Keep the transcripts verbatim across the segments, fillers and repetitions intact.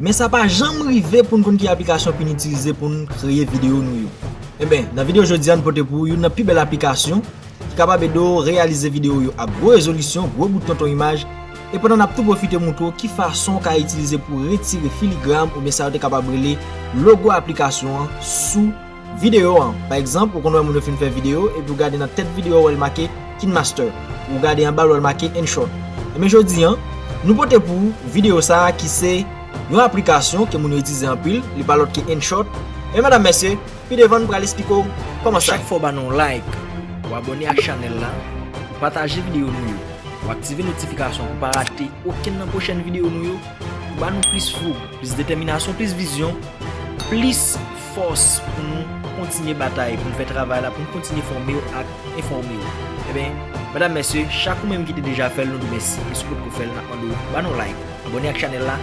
Men sa pa janm rive pou n konn ki aplikasyon pou n itilize pou n kreye videyo nou yo. Enben, nan videyo jodi a, n pote pou ou youn nan pi bèl aplikasyon ki kapab ede w reyalize videyo yo ak gwo rezolisyon, gwo bout tonton imaj, e pandan n ap tou pwofite moutre w ki fason w ka itilize pou w retire filigram oubyen sa yo te kapab rele logo aplikasyon an sou videyo an. Pa egzanp, ou konn wè moun yo fin fè videyo, epi w gade nan tèt videyo a, w wè l make KineMaster. Ou gade anba l, w wè l make InShot. Enben jodi a, nou pote pou ou videyo sa a ki se yon aplikasyon ke moun yo itilize anpil, li pa lòt ke InShot. E medam, mesye, pi devan n pral esplike w kòman sa. Chak fwa w ba nou like, ou abòne ak chanèl la, ou pataje videyo nou yo, ou aktive notifikasyon pou w pa rate okenn nan pwochèn videyo nou yo, ou ba nou plis foug, plis detèminasyon, plis vizyon, plis fòs pou nou kontinye batay, pou nou fè travay la, pou nou kontinye fòme w ak enfòme w. Enben, medam, mesye, chak ou menm ki te deja fè l, nou di w mèsi. E si w potko fè l, n ap mande w ba nou like, abòne ak chanèl la,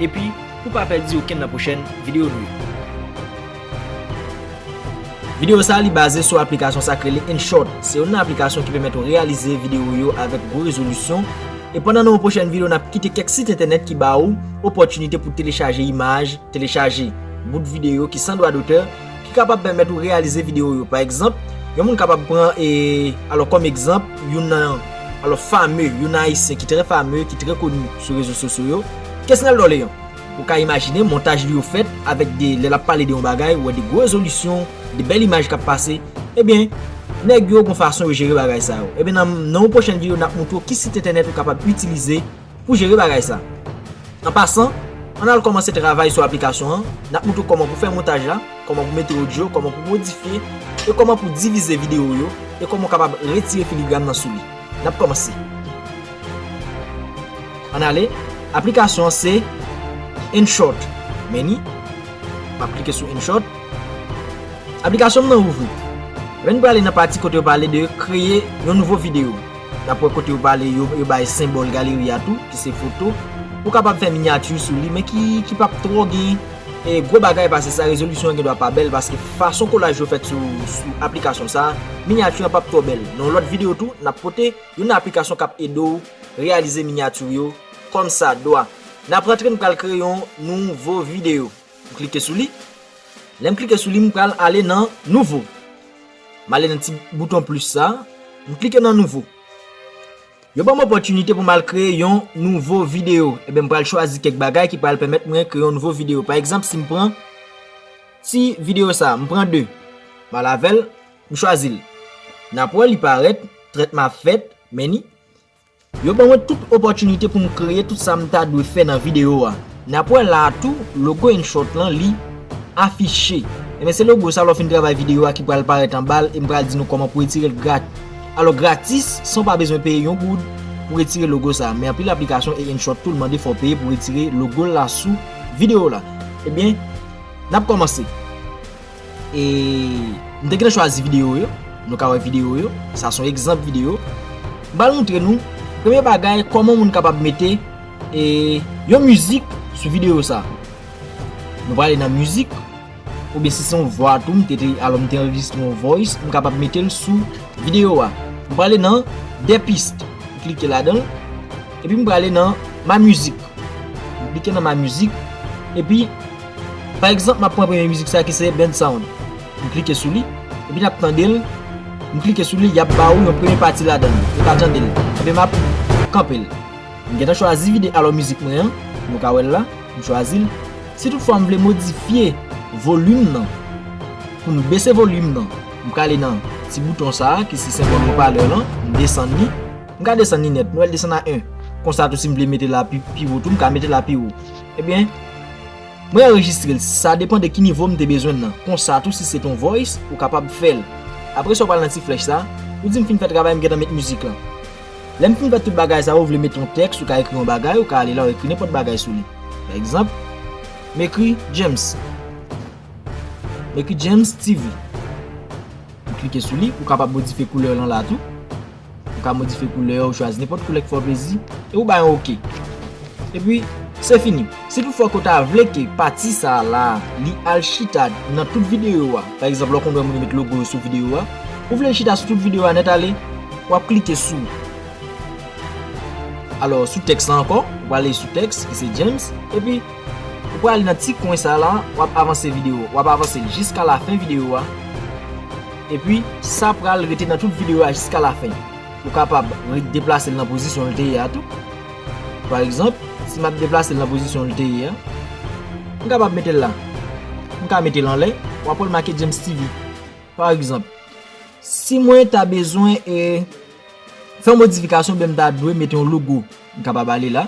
epi pou w pa pèdi okenn nan pwochèn videyo nou yo. Videyo sa a, li baze sou aplikasyon sa k rele InShot. Se youn nan aplikasyon ki pèmèt ou reyalize videyo yo avèk gwo rezolisyon. E pandan nan yon pwochèn videyo, n ap kite kèk sit entènèt ki ba ou opòtinite pou telechaje imaj, telechaje bout videyo ki san dwa dotè, ki kapab pèmèt ou reyalize videyo yo. Pa egzanp, yon moun kapab pran, e, alò, kòm egzanp, youn nan, alò, fame, youn nan Ayisyen ki trè fame, ki trè koni sou rezo sosyo yo, Kesnel Dorlean. Ou ka imajine montaj li yo fèt avèk de, lè l ap pale de yon bagay, ou wè de gwo rezolisyon, de bèl imaj k ap pase. Ebyen, nèg yo gon fason yo jere bagay sa yo. Ebyen, nan, nan yon pwochèn videyo, n ap moutre w ki sit entènèt ou kapab itilize pou jere bagay sa. An pasan, ann al kòmanse travay sou aplikasyon an. N ap moutre w kòman pou fè montaj la, kòman pou mete odyo, kòman pou modifye, e kòman pou divize videyo yo, e kòman w kapab retire filigram nan sou li. N ap kòmanse. Ann ale, aplikasyon an se InShot. Men ni, m ap klike sou InShot. Aplikasyon m nan ouvri. Ebyen, n prale nan pati kote yo pale de kreye yon nouvo videyo. N ap wè kote yo pale, yo, yo bay senbòl galeri a tou, ki se foto. Ou kapab fè minyati sou li, men ki, ki p ap twò gen, e, gwo bagay pase sa, rezolisyon an gen dwa pa bèl, paske fason kolaj yo fèt sou, sou aplikasyon sa, minyati an p ap twò bèl. Nan yon lòt videyo tou, n ap pote youn nan aplikasyon k ap ede w reyalize minyati yo kòmsadwa. N ap rantre, n pral kreye yon nouvo videyo. M klike sou li. Lè m klike sou li, m pral ale nan nouvo. M ale nan ti bouton plis sa. M klike nan nouvo. Yo ban m opòtinite pou m al kreye yon nouvo videyo. Ebyen, m pral chwazi kèk bagay ki pral pèmèt mwen kreye yon nouvo videyo. Pa egzanp, si m pran ti videyo sa, m pran de. M al avè l, m chwazi l. N ap wè li parèt, trètman ap fèt, men ni. Yo ban mwen tout opòtinite pou m kreye tout sa m ta dwe fè nan videyo a. N ap wè la a tou, logo InShot lan, li afiche. Ebyen, se logo sa, lè w fin travay videyo a, ki pral parèt anba l, e m pral di nou kòman pou retire l grat-, alò, gratis, san w pa bezwen peye yon goud pou retire logo sa. Men anpil aplikasyon e InShot tou, l mande fò w peye pou retire logo l la sou videyo w la. Ebyen, n ap kòmanse. E m te gentan chwazi videyo yo. Nou ka wè videyo yo. Sa se yon egzanp videyo. M pral moutre nou, premye bagay, kòman moun kapab mete, e, yon mizik sou videyo sa. Nou prale nan mizik, oubyen si se yon vwa tou, m te, te, alò, m te anrejistre yon voice, m kapab mete l sou videyo a. M prale nan des pistes. M klike ladan l. Epi m prale nan ma musique. M klike nan ma musique. Epi, pa egzanp, m ap pran premye mizik sa ki se Band Sound. M klike sou li. Epi n ap tande l. M klike sou li, y ap ba ou yon premye pati ladan l. Ou ka tande l. Epi m ap kanpe l. M gentan chwazi vide, alò, mizik mwen an. Nou ka wè l la. M chwazi l. Si toutfwa m vle modifye volim nan, pou m bese volim nan, m prale nan ti bouton sa a, ki se senbòl opalè lan, m desann li. M ka desann li nèt, nou wè l desann a en. Konsa tou, si m vle mete l la pi, pi wo tou, m ka mete l la pi wo. Ebyen, mwen anrejistre l, sa depann de ki nivo m te bezwen l nan. Konsa tou, si se t on voice, ou kapab fè l. Apre sa, w pral nan ti flèch sa, ou di m fin fè travay, m gentan met mizik lan. Lè m fin fè tout bagay sa yo, ou vle mete yon tèks, ou ka ekri yon bagay, ou ka ale la, ou ekri nenpòt bagay sou li. Pa egzanp, m ekri James. M ekri James T V. Ou klike sou li, ou kapab modifye koulè lan la tou. Ou ka modifye koulè, ou chwazi nenpòt koulè ki fè w plezi, e ou bay yon oke. Epi, se fini. Si toutfwa ke w ta vle ke pati sa a la, li al chita nan tout videyo a, pa egzanp, lè w konn wè moun yo met logo yo sou videyo a, ou vle l chita sou tout videyo a nèt ale, w ap klike sou, alò, sou tèks la ankò, ou prale sou tèks, ki se James, epi Ou prale nan ti kwen sa la, w ap avanse videyo, w ap avanse l jiska lafen videyo a. Epi, sa pral rete nan tout videyo a jiska lafen. Ou kapab re- deplase l nan pozisyon l te ye a tou. Pa egzanp, si m ap deplase l nan pozisyon l te ye a, m kapab mete l la. M ka mete l anlè, w ap wè l make James T V. Pa egzanp, si mwen ta bezwen e, fè yon modifikasyon, ben m ta dwe mete yon logo. M kapab ale la.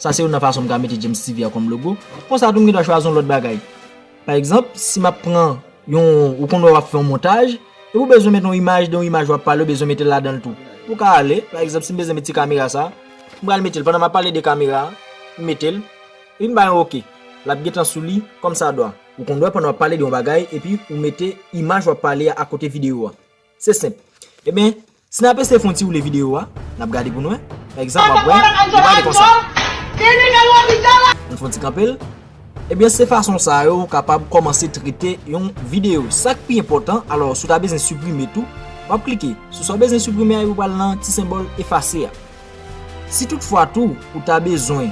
Sa se youn nan fason m ka mete James T V a kòm logo. Konsa tou m gen dwa chwazi yon lòt bagay. Pa egzanp, si m ap pran yon, ou konn wè w ap fè yon montaj, epi ou bezwen mete yon imaj, de yon imaj w ap pale, ou bezwen mete l ladan l tou. Ou ka ale, pa egzanp, si m bezwen mete ti kamera sa, m pral mete l. Pandan m ap pale de kamera a, m mete l, epi m ba yon oke. L ap gentan sou li, kòmsadwa. Ou konn wè pandan w ap pale de yon bagay, epi ou mete imaj w ap pale a akote videyo a. Se senp. Ebyen, si n ap eseye fè yon ti woule videyo a, n ap gade pou n wè. Pa egzanp, w ap wè, li prale konsa. Ann fè yon ti kanpe l. Ebyen, se fason sa yo ou kapab kòmanse trete yon videyo. Sa k pi enpòtan, alò, si w ta bezwen siprime tou, w ap klike sou sa w bezwen siprime a, epi w pral nan ti senbòl efase a. Si toutfwa tou, ou ta bezwen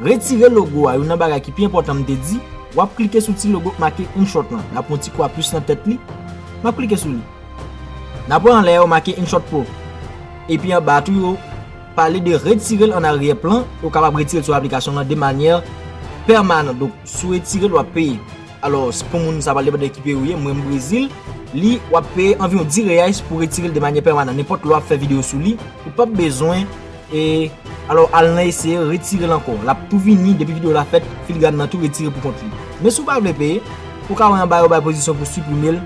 retire logo a, youn nan bagay ki pi enpòtan m te di, w ap klike sou ti logo k make InShot lan. N ap pran ti kwa plis nan tèt li. M ap klike sou li. N ap wè anlè yo make InShot Pro. Epi anba tou yo pale de retire l an aryè plan, ou kapab retire l sou aplikasyon lan de manyè pèmanan. Donk, si w retire l, w ap peye. Alò, pou moun sa pral depann de ki peyi w ye, mwen m Brezil, li w ap peye anviwon dis reyais pou retire l de manyè pèmanan. Nenpòt lè w ap fè videyo sou li, ou p ap bezwen, e, alò, al nan eseye retire l ankò. L ap tou vini, depi videyo la fèt, filigram nan tou retire pou kont li. Men si w pa vle peye, ou ka wè anba yo bay pozisyon pou siprime l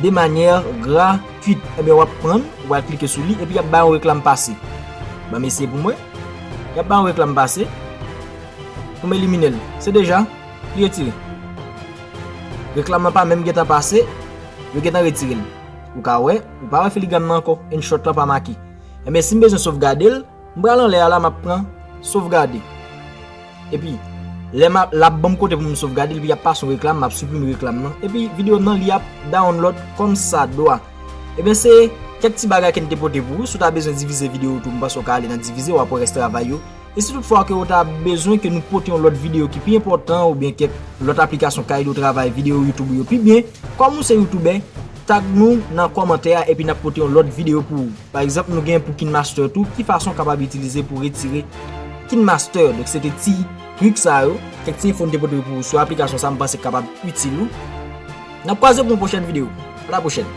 de manyè gratwit. Ebyen, w ap pran l, w al klike sou li, epi y ap bay yon reklam pase. Ban m eseye pou mwen. Y ap bay yon reklam pase. Pou m elimine l. Se deja, li retire. Reklam nan pa menm gentan pase, yo gentan retire l. Ou ka wè, ou pa wè filigram nan ankò, InShot lan pa make. Ebyen, si m bezwen sovgade l, m pral anlè a la, m ap pran sovgade. Epi, lè m ap, l ap ban m kote pou m sovgade l, epi y ap pase yon reklam, m ap siprime reklam nan. Epi, videyo m nan, li ap download kòmsadwa. Ebyen, se kèk ti bagay ke n te pote pou ou. Si w ta bezwen divize videyo tou, m panse w ka ale nan divize, w ap wè rès travay yo. E si toutfwa ke w ta bezwen ke nou pote yon lòt videyo ki pi enpòtan oubyen kèk lòt aplikasyon k ka ede w travay videyo YouTube ou yo pi byen, kòm ou se youtubè, tag nou nan kòmantè a epi n ap pote yon lòt videyo pou ou. Pa egzanp, nou gen pou KineMaster tou, ki fason w kapab itilize pou retire KineMaster. Donk, se te ti trik sa yo, kèk ti enfo n te pote pou ou sou aplikasyon sa, m panse k kapab itil ou. N ap kwaze pou yon pwochèn videyo. A la pwochèn.